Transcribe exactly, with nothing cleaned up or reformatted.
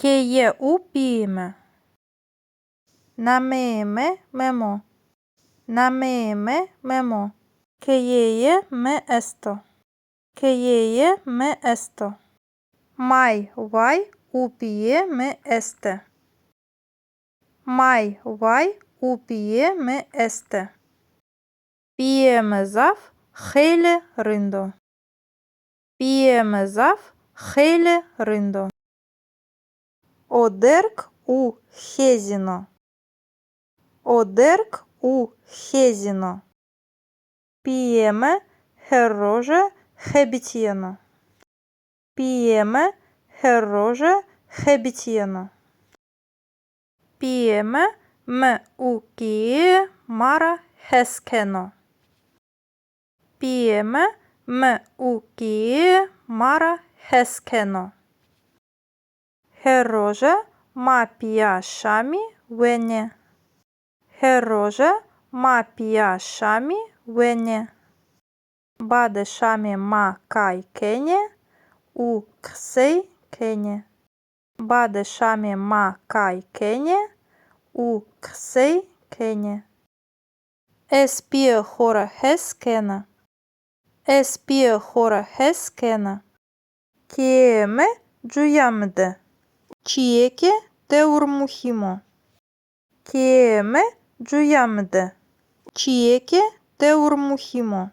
Keye û pîyê mi. Nameyê mi Memo. Nameyê mi Memo. Keyeyê mi esto. Keyeyê mi esto. May, way û pîyê mi estê. May, way û pîyê mi estê. Pîyê mi zaf xeylê rind o. Pîyê mi zaf xeylê rind o. O derg û xezin o. O derg û xezin o. Pîyê mi her roje xebitîyeno. Pîyê mi her roje xebitîyeno. Pîyê mi, mi û keyeyê ma ra hes keno. Pîyê mi, mi û keyeyê ma ra hes keno. Her roje ma pîya şamî wenê. Her roje ma pîya şamî wenê. Badê şamî ma kay kenê û qisey kenê. Badê şamî ma kay kenê û qisey kenê. Ez pîyê xo ra hes kena. Ez pîyê xo ra hes kena. Keyeyê mi cuya mi de. Çîyêkê tewr muhîm o. Keyeyê mi cuya mi de. Çîyêkê tewr muhîm o.